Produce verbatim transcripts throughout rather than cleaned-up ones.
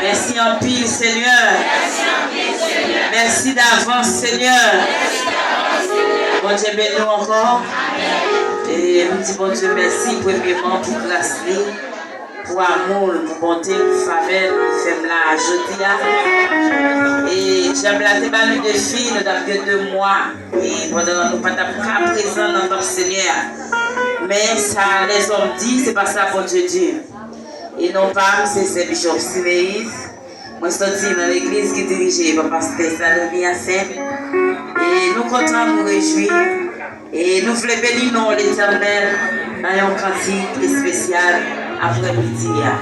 Mèsi anpil, Senyè. Mèsi davans, Senyè. Bondye beni w ankò. E m di Bondye mèsi, premyeman, pou gras li, pou amou l, pou bonte l, pou favè l, pou fè m la jodi a. E djab la te ba nou defi, nou t ap gen de mwa. E pandan nou pa t ap ka prezan nan tanp Senyè a. Men sa lèzòm di, se pa sa Bondye di. E non pa m, se Sè Bishop Siméus. Mwen soti nan legliz ki dirije pa pastè Salomia Sen. E nou kontan, nou rejwi. E nou vle beni non Letènèl nan yon kantik espesyal aprèmidi a.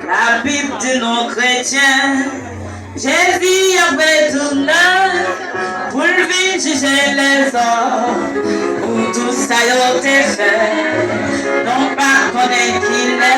Labib di nou kretyen, Jezi ap retounen pou l vin jije lèzòm pou tout sa yo te fè. Nou pa konnen kilè,